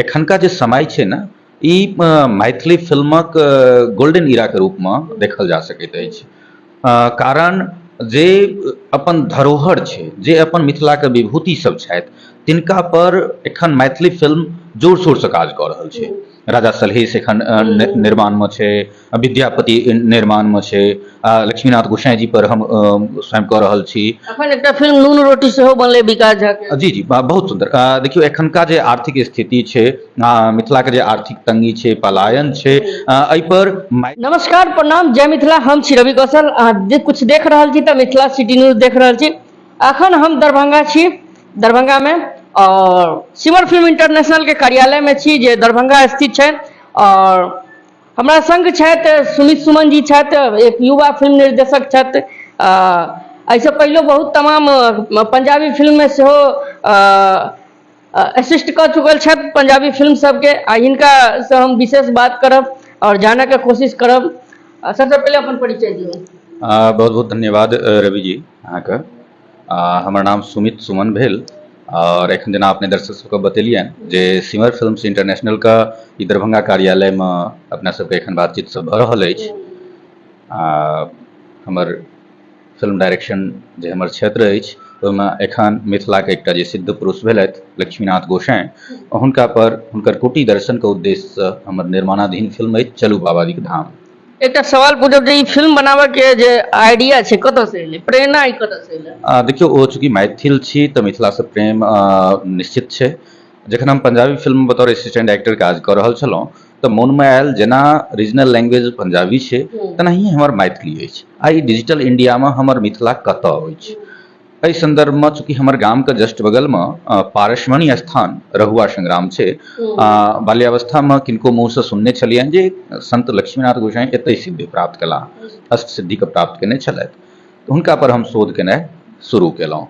एखनका जे समय छै ने, ई मैथिली फिल्मक गोल्डन ईराके रूपमे देखल जा सकैत अछि, कारण जे अपन धरोहर छै, जे अपन मिथिलाके विभूति सब छथि, तिनका पर एखन मैथिली फिल्म जोर शोरसँ काज कऽ रहल छै। राजा सलहेश एखन निर्माणमे छै, विद्यापति निर्माणमे छै, लक्ष्मीनाथ गोसाई जी पर हम स्वयं कऽ रहल छी। अखन एकटा फिल्म नून रोटी सेहो बनलै विकास झा के। जी जी, बहुत सुन्दर। देखियौ, एखनका जे आर्थिक स्थिति छै, मिथिलाके जे आर्थिक तंगी छै, पलायन छै, एहि पर नमस्कार, प्रणाम, जय मिथिला। हम छी रवि कौशल। अहाँ जे कुछ देख रहल छी तऽ मिथिला सिटी न्यूज देख रहल छी। अखन हम दरभंगा छी, दरभंगा में और सिमर फिल्म इंटरनेशनल के कार्यालय में छी जे दरभंगा स्थित छै। और हमरा संग छथि सुमित सुमन जी छथि, एक युवा फिल्म निर्देशक छथि। एहिसँ पहिलो बहुत तमाम पंजाबी फिल्ममे सेहो असिस्ट कऽ चुकल छथि पंजाबी फिल्म सबके। आ हिनकासँ हम विशेष बात करब आओर जानयके कोशिश करब। सबसँ पहिले अपन परिचय दियौ। बहुत बहुत धन्यवाद रवि जी अहाँके। हमर नाम सुमित सुमन भेल आओर एखन जेना अपने दर्शक सबके बतेलियनि जे सिमर फिल्म्स इंटरनेशनलके ई दरभंगा कार्यालयमे अपना सबके एखन बातचीत सब भऽ रहल अछि। आ हमर फिल्म डायरेक्शन जे हमर क्षेत्र अछि, ओहिमे एखन मिथिलाके एकटा जे सिद्ध पुरुष भेलथि लक्ष्मीनाथ गोसाई, हुनका पर हुनकर कुटी दर्शनके उद्देश्यसँ हमर निर्माणाधीन फिल्म अछि चलू बाबाजीके धाम। एकटा सवाल पूछब जे ई फिल्म बनाबऽ के जे आइडिया छै कतऽ से एलै, प्रेरणा ई कतऽ से एलै? देखियौ, ओ चूँकि मैथिल छी तऽ मिथिलासँ प्रेम निश्चित छै। जखन हम पंजाबी फिल्म बतौर असिस्टेंट डायरेक्टर काज कऽ रहल छलहुँ तऽ मोनमे आयल, जेना रीजनल लैंग्वेज पंजाबी छै, तेनाहिए हमर मैथिली अछि आ ई डिजिटल इंडियामे हमर मिथिला कतऽ अछि? एहि सन्दर्भमे चूँकि हमर गामके जस्ट बगलमे पारसमणि स्थान रहुआ संग्राम छै, बाल्यावस्थामे किनको मुँहसँ सुनने छलियनि जे संत लक्ष्मीनाथ गोसाई एतहि सिद्धि प्राप्त कयलाह, अष्ट सिद्धिके प्राप्त कयने छलथि। हुनका पर हम शोध केनाइ शुरू केलहुँ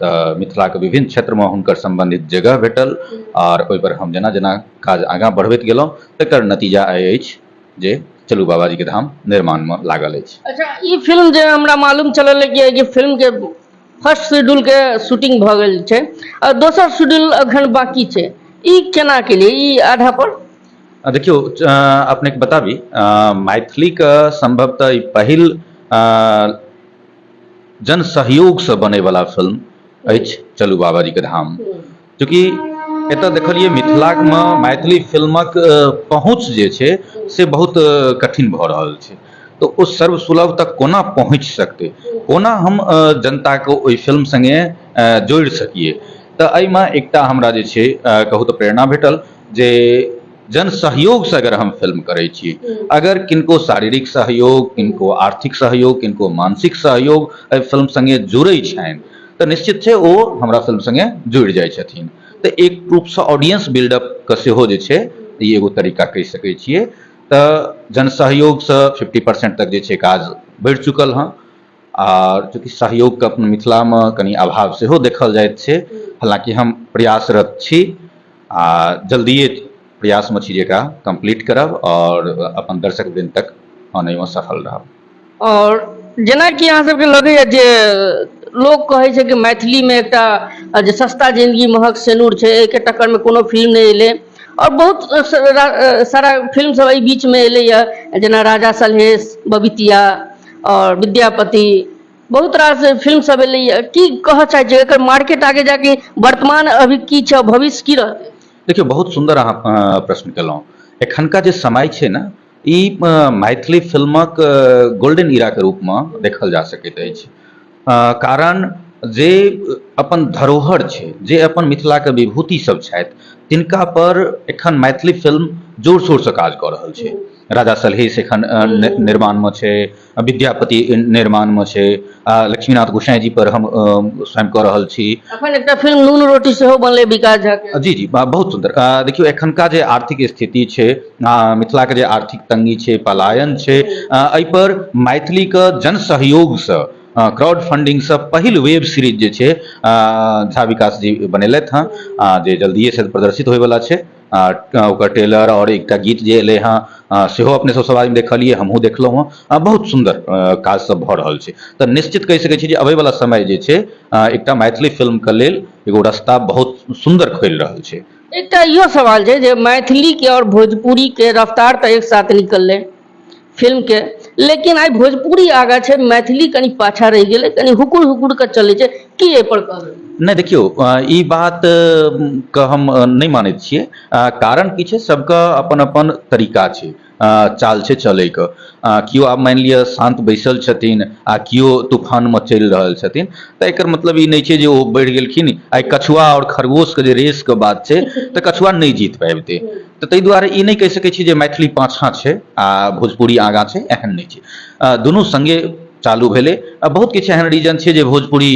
तऽ मिथिलाके विभिन्न क्षेत्रमे हुनकर सम्बन्धित जगह भेटल आर ओहिपर हम जेना जेना काज आगाँ बढ़बैत गेलहुँ, तकर नतीजा आइ अछि जे चलू बाबाजीके धाम निर्माणमे लागल अछि। अच्छा, ई फिल्म जे हमरा मालूम चलल है कि फिल्म के फर्स्ट शेड्यूल के शूटिंग भऽ गेल छै आ दोसर शेड्यूल अखन बाकी छै, ई केना केलियै ई आधा पर? देखियौ, अपनेके बताबी, मैथिलीके संभवतः ई पहिल जन सहयोगसँ बनैवला फिल्म अछि चलू बाबाजीके धाम। चूँकि एतऽ देखलियै मिथिलामे मैथिली फिल्मक पहुँच जे छै से बहुत कठिन भऽ रहल छै, तऽ ओ सर्वसुलभ तक कोना पहुँचि सकतै, कोना हम जनताके ओहि फिल्म सङ्गे जोड़ि सकियै? तऽ एहिमे एकटा हमरा जे छै कहू तऽ प्रेरणा भेटल जे जन सहयोगसँ अगर हम फिल्म करै छी, अगर किनको शारीरिक सहयोग, किनको आर्थिक सहयोग, किनको मानसिक सहयोग एहि फिल्म सङ्गे जुड़ै छनि, तऽ निश्चित छै ओ हमरा फिल्म सङ्गे जुड़ि जाइ छथिन। तऽ एक रूपसँ ऑडियंस बिल्डअपके सेहो जे छै ई एगो तरीका कहि सकै छियै। तऽ जन सहयोगसँ 50% तक जे छै काज बढ़ि चुकल हँ। आर चूँकि सहयोगके अपन मिथिलामे कनि अभाव सेहो देखल जाइत छै, हालाँकि हम प्रयासरत छी आ जल्दिए प्रयासमे छी जे एकरा कम्प्लीट करब आओर अपन दर्शक वृन्द तक आनैमे सफल रहब। आओर जेनाकि अहाँ सबके लगैए जे लोक कहै छै कि मैथिलीमे एकटा जे सस्ता जिन्दगी महक सेनुर छै, एहिके टक्करमे कोनो फिल्म नहि एलै आओर बहुत सारा फिल्म सब एहि बीचमे एलैए, जेना राजा सलहेश, बबितिया आओर विद्यापति, बहुत रास फिल्म सब एलैए। की कहऽ चाहै छियै, एकर मार्केट आगे जाके वर्तमान अभी की छै, भविष्य की रहतै? देखियौ, बहुत सुन्दर अहाँ प्रश्न केलहुँ। एखनका जे समय छै ने, ई मैथिली फिल्मक गोल्डन ईराके रूपमे देखल जा सकैत अछि, कारण जे अपन धरोहर छै, जे अपन मिथिलाके विभूति सब छथि, तिनका पर एखन मैथिली फिल्म जोर शोरसँ काज कऽ रहल छै। राजा सलहेश एखन निर्माणमे छै, विद्यापति निर्माणमे छै, लक्ष्मीनाथ गोसाई जी पर हम स्वयं कऽ रहल छी। अखन एकटा फिल्म नून रोटी सेहो बनलै विकास झा के। जी जी, बहुत सुन्दर। देखियौ, एखनका जे आर्थिक स्थिति छै, मिथिलाके जे आर्थिक तंगी छै, पलायन छै, एहि पर मैथिलीके जन सहयोगसँ क्राउड फंडिंगसँ पहिल वेब सीरीज जे छै झा विकास जी बनेलथि हँ, जे जल्दिए से प्रदर्शित होइवला छै। ओकर ट्रेलर आओर एकटा गीत जे एलै हँ सेहो अपने सब सब आदमी देखलियै, हमहूँ देखलहुँ हँ। बहुत सुन्दर काज सब भऽ रहल छै। तऽ निश्चित कहि सकै छी जे अबैवला समय जे छै एकटा मैथिली फिल्मके लेल एगो रस्ता बहुत सुन्दर खोलि रहल छै। एकटा इहो सवाल छै जे मैथिली के और भोजपुरी के रफ्तार तऽ एक साथ निकललै फिल्म के, लेकिन आइ भोजपुरी आगा छै, मैथिली कनि पाछा रहि गेलै, कनि हुकुर हुकुर के चलै छै, की एहि पर कहबै? नहि, देखियौ, ई बात के हम नहि मानैत छियै। कारण की छै, सबके अपन अपन तरीका छै, चाल छै चलैके। केओ आब मानि लिअ शान्त बैसल छथिन आ केओ तूफानमे चलि रहल छथिन, तऽ एकर मतलब ई नहि छै जे ओ बढ़ि गेलखिन। आइ कछुआ आओर खरगोशके जे रेसके बात छै, तऽ कछुआ नहि जीत पाबितै। तऽ ताहि दुआरे ई नहि कहि सकै छी जे मैथिली पाछाँ छै आ भोजपुरी आगाँ छै, एहन नहि छै। दुनू सङ्गे चालू भेलै आ बहुत किछु एहन रीजन छै जे भोजपुरी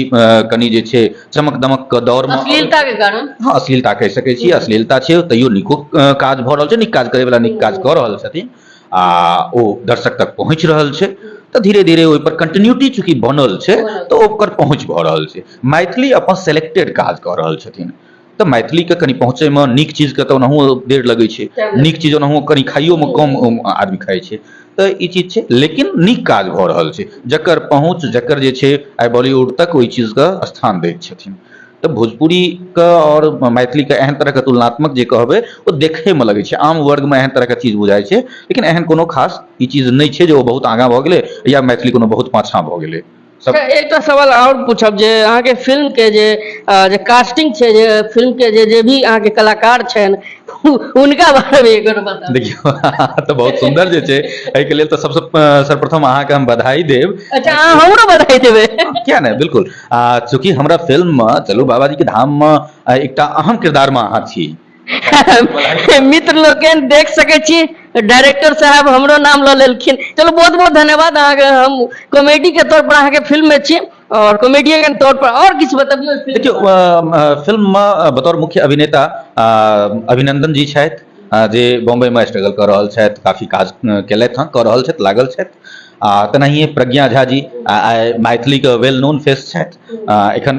कनि जे छै चमक दमक के दौर मे अश्लीलता के कारण। हँ, अश्लीलता कहि सकै छी, अश्लीलता छै, तैयो नीको काज भऽ रहल छै। नीक काज करै वला नीक काज कऽ रहल छथिन आ ओ दर्शक तक पहुँच रहल छै। तऽ धीरे धीरे ओहिपर कंटिन्यूटी चूँकि बनल छै, तऽ ओकर पहुँच भऽ रहल छै। मैथिली अपन सेलेक्टेड काज कऽ रहल छथिन, तऽ मैथिलीके कनि पहुँचैमे नीक चीजके तऽ ओनाहुओ देर लगै छै, नीक चीज ओनाहुओ कनि खाइयोमे कम आदमी खाइ छै। तऽ ई चीज छै, लेकिन नीक काज भऽ रहल छै, जकर पहुँच, जकर जे छै आइ बॉलीवुड तक ओहि चीजके स्थान दैत छथिन। तऽ भोजपुरीके आओर मैथिलीके एहन तरहके तुलनात्मक जे कहबै, ओ देखैमे लगै छै आम वर्गमे एहन तरहके चीज बुझाइ छै, लेकिन एहन कोनो खास ई चीज नहि छै जे ओ बहुत आगाँ भऽ गेलै या मैथिली कोनो बहुत पाछाँ भऽ गेलै। सब एकटा सवाल आओर पूछब जे अहाँके फिल्म के जे जे कास्टिंग छै, जे फिल्म के जे जे भी अहाँके कलाकार छनि, हुनका बारे मे एक बताउ। देखियौ, तऽ बहुत सुन्दर जे छै, एहिके लेल तऽ सबसँ सर्वप्रथम अहाँके हम बधाई देब। अच्छा, अहाँ हमरो बधाई देबै? किया नहि, बिल्कुल। आ चूँकि हमरा फिल्म मे चलू बाबाजी के धाम मे एकटा अहम किरदार मे अहाँ छी। मित्र लोकनि, देख सकै छी, डायरेक्टर साहब हमरो नाम लऽ लेलखिन। चलू, बहुत बहुत धन्यवाद अहाँके। हम कॉमेडी के तौर पर अहाँके फिल्म में छी और कॉमेडियन के तौर पर और किछु बतबियौ फिल्म। देखियौ, फिल्म मे बतौर मुख्य अभिनेता अभिनंदन जी छथि, जे बॉम्बे मे स्ट्रगल कऽ रहल छथि, काफी काज केलथि हँ, कऽ रहल छथि, लागल छथि। आ तेनाहिए प्रज्ञा झा जी आइ मैथिलीके वेल नोन फेस छथि। एखन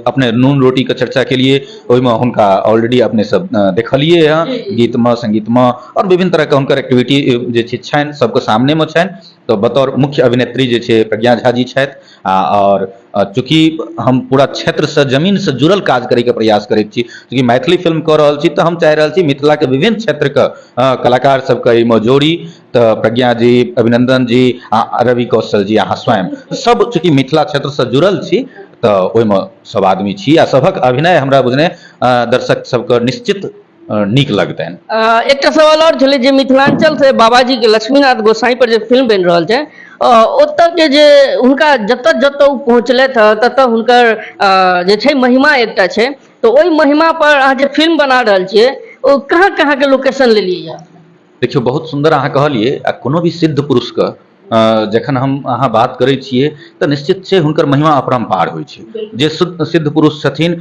अपने नून रोटीके चर्चा केलिए, ओहिमे हुनका ऑलरेडी अपने सब देखलिए हँ, गीतमे, संगीतमे आओर विभिन्न तरहके हुनकर एक्टिविटी जे छै छनि, सबके सामनेमे छनि। तऽ बतौर मुख्य अभिनेत्री जे छै प्रज्ञा झा जी छथि। आ आओर चूँकि हम पूरा क्षेत्रसँ, जमीनसँ जुड़ल काज करैके प्रयास करैत छी, चूँकि मैथिली फिल्म कऽ रहल छी, तऽ हम चाहि रहल छी मिथिलाके विभिन्न क्षेत्रके कलाकार सबके एहिमे जोड़ी। तऽ प्रज्ञा जी, अभिनंदन जी आ रवि कौशल जी, अहाँ स्वयं सब चूँकि मिथिला क्षेत्रसँ जुड़ल छी, तऽ ओहिमे सब आदमी छी आ सभक अभिनय हमरा बुझने दर्शक सबके निश्चित नीक लगतनि। एकटा सवाल आओर छलै जे मिथिलांचल से बाबाजी के लक्ष्मीनाथ गोसाई पर जे फिल्म बनि रहल छै, ओतऽ के जे हुनका जतऽ जतऽ ओ पहुँचलथि हँ, ततऽ हुनकर जे छै महिमा एकटा छै, तऽ ओहि महिमा पर अहाँ जे फिल्म बना रहल छियै, ओ कहाँ कहाँ के लोकेशन लेलियै यऽ? देखियौ, बहुत सुन्दर अहाँ कहलियै। आ कोनो भी सिद्ध पुरुषके जखन हम अहाँ बात करै छियै, तऽ निश्चित छै हुनकर महिमा अपरम्पार होइ छै। जे शुद्ध सिद्ध पुरुष छथिन,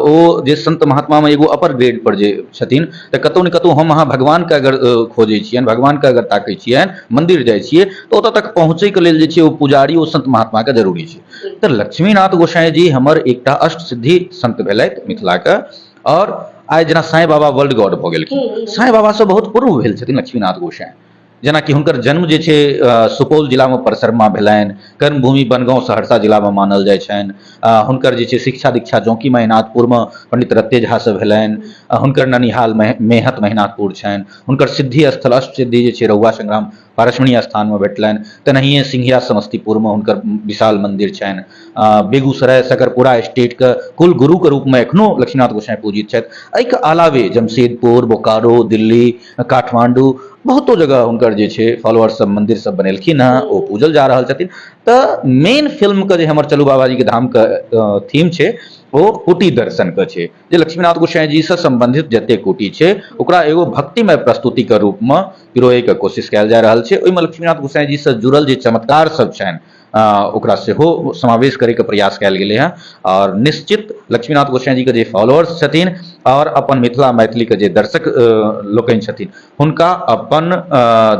ओ जे संत महात्मामे एगो अपर ग्रेड पर जे छथिन, तऽ कतहु ने कतहु हम अहाँ भगवानके अगर खोजै छियनि, भगवानके अगर ताकै छियनि, मन्दिर जाइ छियै, तऽ ओतऽ तक पहुँचैके लेल जे छै ओ पुजारी, ओ संत महात्माके जरूरी छै। तऽ लक्ष्मीनाथ गोसाई जी हमर एकटा अष्ट सिद्धि संत भेलथि मिथिलाके। आओर आइ जेना साईं बाबा वर्ल्ड गॉड भऽ गेलखिन, साईं बाबासँ बहुत पूर्व भेल छथिन लक्ष्मीनाथ गोसाई। जेनाकि हुनकर जन्म जे छै सुपौल जिलामे परसरमा भेलनि, कर्मभूमि बनगाँव सहरसा जिलामे मानल जाइ छनि। हुनकर जे छै शिक्षा दीक्षा चौकी महिनाथपुरमे पंडित रत्ते झासँ भेलनि। हुनकर ननिहाल मेहत महिनाथपुर छनि। हुनकर सिद्धि स्थल अष्ट सिद्धि जे छै रहुआ संग्राम पारसमणि स्थानमे भेटलनि। तेनाहिए सिंघिया समस्तीपुरमे हुनकर विशाल मन्दिर छनि। बेगूसराय सकरपुरा स्टेटके कुल गुरुके रूपमे एखनो लक्ष्मीनाथ गोसाई पूजित छथि। एहिके अलावे जमशेदपुर, बोकारो, दिल्ली, काठमांडू, बहुतो जगह हुनकर जे छै फॉलोअर सब मंदिर सब बनेलखिन हँ, ओ पूजल जा रहल छथिन। तऽ मेन फिल्मके जे हमर चलू बाबाजीके धामके थीम छै, ओ कुटी दर्शनके छै, जे लक्ष्मीनाथ गोसाई जी से संबंधित जते कुटी छै, ओकरा एगो भक्तिमय प्रस्तुति के रूप में पिरोए के कोशिश कयल जा रहल छै। ओहिमे लक्ष्मीनाथ गोसाई जी से जुड़ल जे चमत्कार सब छनि, ओकरा सेहो समावेश करे के प्रयास कयल गेलै हँ। आओर निश्चित लक्ष्मीनाथ गोसाई जी के जे फॉलोअर्स छथिन आओर अपन मिथिला मैथिली के जे दर्शक लोकनि छथिन, हुनका अपन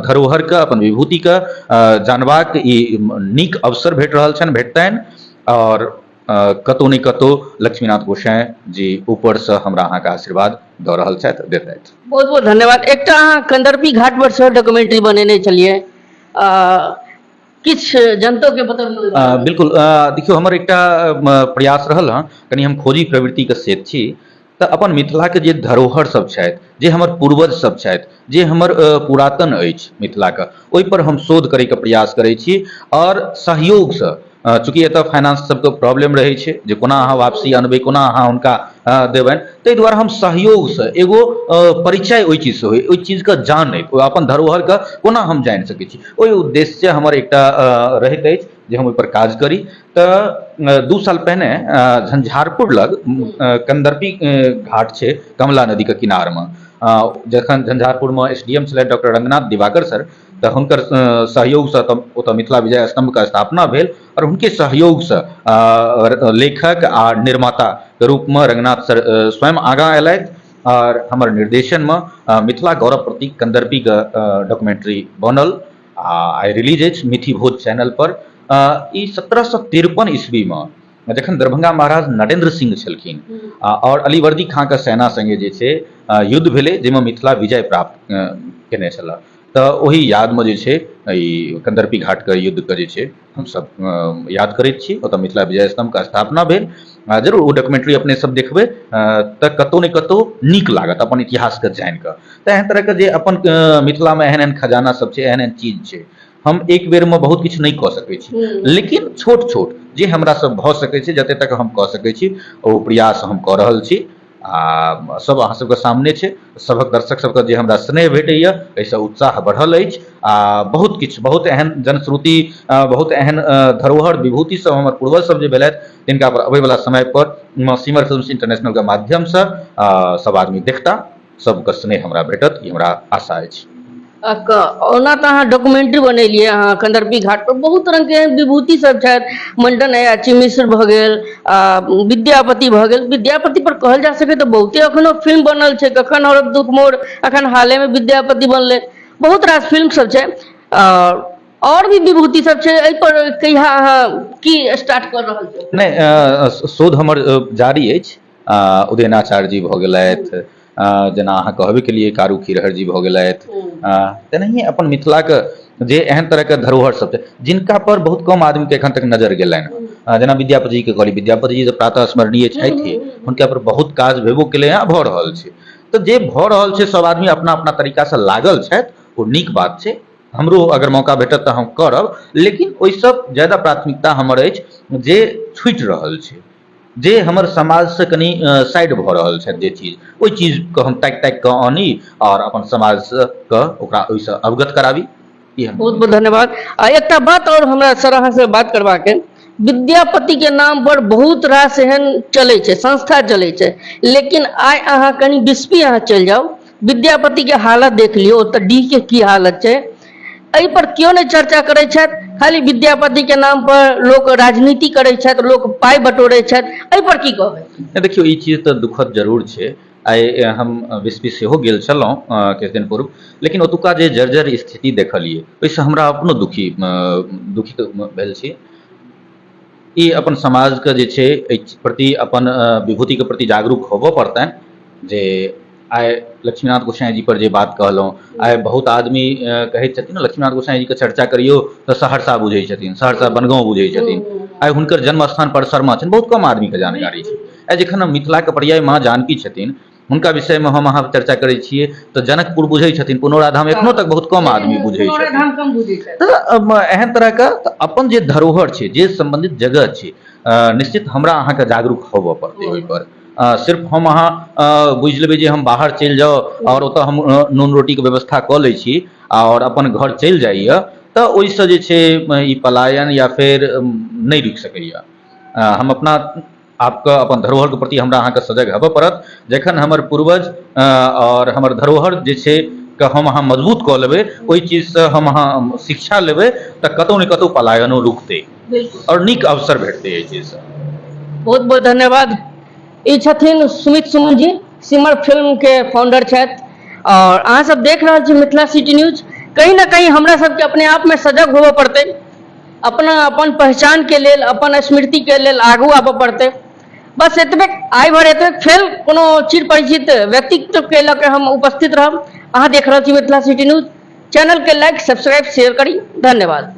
धरोहर के, अपन विभूति के जानबाक ई नीक अवसर भेट रहल छनि, भेटतनि। आओर कतौ ने कतौ लक्ष्मीनाथ गोसाई जी ऊपरसँ हमरा अहाँके आशीर्वाद दऽ रहल छथि, देतथि। बहुत बहुत धन्यवाद। एकटा अहाँ कंदर्पी घाट पर सेहो डॉक्यूमेंट्री बनेने छलियै, किछु जनतो के बतबियौ। बिल्कुल। देखियौ, हमर एकटा प्रयास रहल हँ, कनि हम खोजी प्रवृत्तिके सेत छी, तऽ अपन मिथिलाके जे धरोहर सब छथि, जे हमर पूर्वज सब छथि, जे हमर पुरातन अछि मिथिलाके, ओहिपर हम शोध करैके प्रयास करै छी आओर सहयोगसँ, चूँकि एतऽ फाइनेंस सबके प्रॉब्लम रहै छै जे कोना अहाँ वापसी अनबै, कोना अहाँ हुनका देबनि, ताहि दुआरे हम सहयोगसँ एगो परिचय ओहि चीजसँ होइ, ओहि चीजके जानैत, ओ अपन धरोहरके कोना हम जानि सकै छी, ओहि उद्देश्यसँ हमर एकटा रहैत अछि जे हम ओहिपर काज करी। तऽ 2 साल पहिने झंझारपुर लग कन्दर्पी घाट छै कमला नदीके किनारमे, जखन झंझारपुरमे एस डी एम छलथि डॉक्टर रंगनाथ दिवाकर सर, तऽ हुनकर सहयोगसँ तऽ ओतऽ मिथिला विजय स्तम्भके स्थापना भेल आओर हुनके सहयोगसँ लेखक आ निर्माताके रूपमे रंगनाथ सर स्वयं आगाँ अयलथि आओर हमर निर्देशनमे मिथिला गौरव प्रतीक कन्दर्पीके डॉक्यूमेंट्री बनल आ आइ रिलीज अछि मिथि भोज चैनल पर। ई 1753 ईस्वीमे जखन दरभंगा महाराज नरेंद्र सिंह छलखिन आओर अलीवर्दी खांके सेना सङ्गे जे छै युद्ध भेलै, जाहिमे मिथिला विजय प्राप्त केने छलै, तऽ ओहि यादमे जे छै ई कन्दर्पी घाटके युद्धके जे छै हमसब याद करैत छी। ओतऽ मिथिला विजय स्तम्भके स्थापना भेल। जरूर ओ डॉक्यूमेंट्री अपने सब देखबै तऽ कतहु ने कतहु नीक लागत अपन इतिहासके जानि कऽ। तऽ एहन तरहके जे अपन मिथिलामे एहन एहन खजाना सब छै, एहन एहन चीज छै, हम एक बेरमे बहुत किछु नहि कऽ सकै छी, लेकिन छोट छोट जे हमरा सब भऽ सकै छै, जते तक हम कऽ सकै छी ओ प्रयास हम कऽ रहल छी आ सब अहाँ सबके सामने छै। सभक दर्शक सबके जे हमरा स्नेह भेटैया एहिसँ उत्साह बढ़ल अछि आ बहुत किछु, बहुत एहन जनश्रुति, बहुत एहन धरोहर विभूति सब हमर पूर्वज सब जे भेलथि, तिनका पर अबै वला समय पर सीमर फिल्म्स इंटरनेशनल के माध्यमसँ सब आदमी देखता, सबके स्नेह हमरा भेटत, ई हमरा आशा अछि। ओना तऽ अहाँ डॉक्यूमेंट्री बनेलियै अहाँ कन्दर्पी घाट पर, बहुत रंगके एहन विभूति सब छथि, मंडन अयाची मिश्र भऽ गेल आ विद्यापति भऽ गेल। विद्यापति पर कहल जा सकै तऽ बहुते एखनो फिल्म बनल छै, कखन औरत दुख मोर, एखन हालेमे विद्यापति बनलै, बहुत रास फिल्म सब छै आओर भी विभूति सब छै। एहि पर कहिया अहाँ की स्टार्ट कऽ रहल छी? नहि, शोध हमर जारी अछि। उदयनाचार्य जी भऽ गेलथि, जेना अहाँ कहबे केलियै कारू खिरहर जी भऽ गेलथि, तेनाहिए अपन मिथिलाके जे एहन तरहके धरोहर सब छै जिनका पर बहुत कम आदमीके एखन तक नजर गेलनि हँ, जेना विद्यापति जीके कहली, विद्यापति जी तऽ प्रातः स्मरणीय छथि, हुनका पर बहुत काज भेबो केलै हँ, भऽ रहल छै। तऽ जे भऽ रहल छै सब आदमी अपना अपना तरीकासँ लागल छथि, ओ नीक बात छै। हमरो अगर मौका भेटत तऽ हम करब, लेकिन ओहिसँ ज्यादा प्राथमिकता हमर अछि जे छुटि रहल छै, जे हमर समाजसँ कनि साइड भऽ रहल छथि जे चीज, ओहि चीजके हम ताकि ताकि कऽ आनी आओर अपन समाजके ओकरा ओहिसँ अवगत कराबी। ई हम बहुत बहुत धन्यवाद। आ एकटा बात आओर हमरा सर अहाँसँ बात करबाक अइ, विद्यापतिके नाम पर बहुत रास एहन चलै छै, संस्था चलै छै, लेकिन आइ अहाँ कनि बिस्पी अहाँ चलि जाउ, विद्यापतिके हालत देख लियौ, ओतऽ डीहके की हालत छै, एहि पर केओ नहि चर्चा करै छथि। खाली विद्यापति के नाम पर लोक राजनीति करै छथि, लोक पाइ बटोरै छथि, एहि पर की कहबै? नहि, देखियौ, ई चीज तऽ दुखद जरूर छै। आइ हम बिस्पी सेहो गेल छलहुँ किछु दिन पूर्व, लेकिन ओतुका जे जर्जर स्थिति देखलियै ओहिसँ हमरा अपनो दुखी भेल छी। ई अपन समाजके जे छै एहि प्रति अपन विभूतिके प्रति जागरूक होबऽ पड़तनि। जे आइ लक्ष्मीनाथ गोसाई जी पर जे बात कहलहुँ, आइ बहुत आदमी कहैत छथिन ने लक्ष्मीनाथ गोसाई जीके चर्चा करियौ तऽ सहरसा बुझै छथिन, सहरसा बनगाँव बुझै छथिन। आइ हुनकर जन्म स्थान परसरमा छनि, बहुत कम आदमीके जानकारी छै। आइ जखन हम मिथिलाके पर्याय माँ जानकी छथिन, हुनका विषयमे हम अहाँ चर्चा करै छियै तऽ जनकपुर बुझै छथिन, पुनौराधाम एखनो तक बहुत कम आदमी बुझै छथिन। तऽ एहन तरहके तऽ अपन जे धरोहर छै, जे सम्बन्धित जगह छै, निश्चित हमरा अहाँके जागरूक होबऽ पड़तै ओहिपर। सिर्फ हम अहाँ बुझि लेबै जे हम बाहर चलि जाउ आओर ओतऽ हम नून रोटीके व्यवस्था कऽ लै छी आओर अपन घर चलि जाइए, तऽ ओहिसँ जे छै ई पलायन या फेर नहि रुकि सकैए। हम अपना आपके अपन धरोहरके प्रति हमरा अहाँके सजग हेबऽ पड़त। जखन हमर पूर्वज आओर हमर धरोहर जे छै के हम अहाँ मजबूत कऽ लेबै, ओहि चीजसँ हम अहाँ शिक्षा लेबै, तऽ कतहु ने कतहु पलायनो रुकतै आओर नीक अवसर भेटतै एहि चीजसँ। बहुत बहुत धन्यवाद। ई छथिन सुमित सुमन जी, सिमर फिल्म के फाउंडर छथि और अहाँ सब देख रहल छी मिथिला सिटी न्यूज। कहीं ना कहीं हमरा सबके अपने आप में सजग होबऽ पड़तै, अपना अपन पहचान के लेल, अपन स्मृति के लेल आगू आबऽ पड़तै। बस एतबे, आइ भर एतबे। फेर कोनो चिर परिचित व्यक्तित्व के लऽ के हम उपस्थित रहब। अहाँ देख रहल छी मिथिला सिटी न्यूज चैनल के लाइक, सब्सक्राइब, शेयर करी। धन्यवाद।